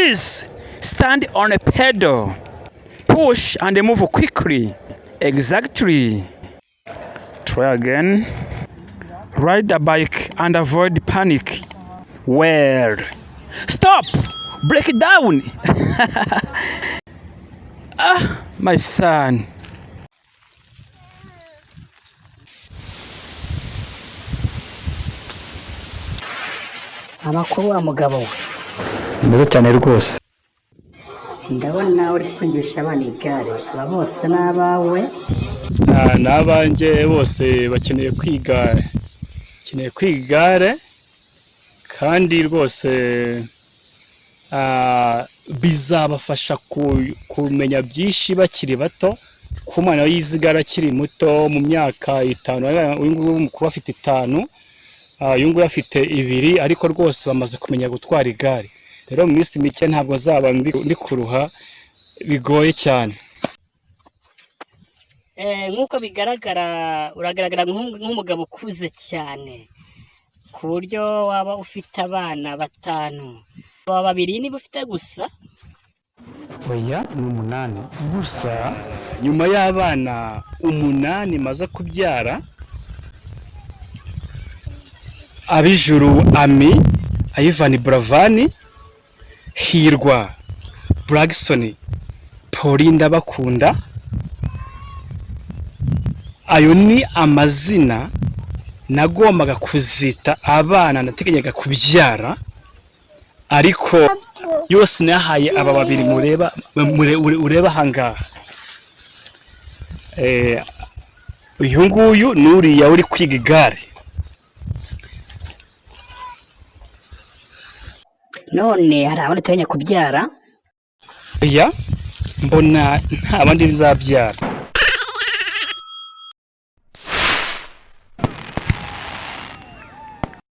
Please stand on a pedal. Push and move quickly. Exactly. Try again. Ride a bike and avoid panic. Well. Stop! Break it down! Ah, my son. Amakuru wa mugabo we? Ni meza cyane rwose. Ndabona uri kwigisha abana igare. Aba bose ni abawe? N'abanjye bose bakeneye kwiga, bakeneye kwiga igare, kandi rwose bizabafasha kumenya byinshi bakiri bato, kuko umwana yize igare akiri muto mu myaka 5, uyu nguyu mukuru afite 5, uyu nguyu afite 2, ariko rwose bamaze kumenya gutwara igare. Rero mu minsi mike ntabwo nzaba ndi kuruha bigoye cyane. Nk'uko bigaragara, uragaragara nk'umugabo ukuze cyane, ku buryo waba ufite abana batanu. Aba babiri niba ufite gusa? Oya, ni 8. Gusa nyuma y'abana 8 maze kubyara, Abijuru Ami, Ivan Buravani, Hirwa Braxton, Pauline Ndabakunda, ayo ni amazina nagombaga kuzita abana nateganyaga kubyara, ariko yose nayahaye aba babiri mureba, ureba aha ngaha. Uyu nguyu ni uriya uri kwiga igare. None hari abandi uteganya kubyara? Oya, mbona nta bandi nzabyara.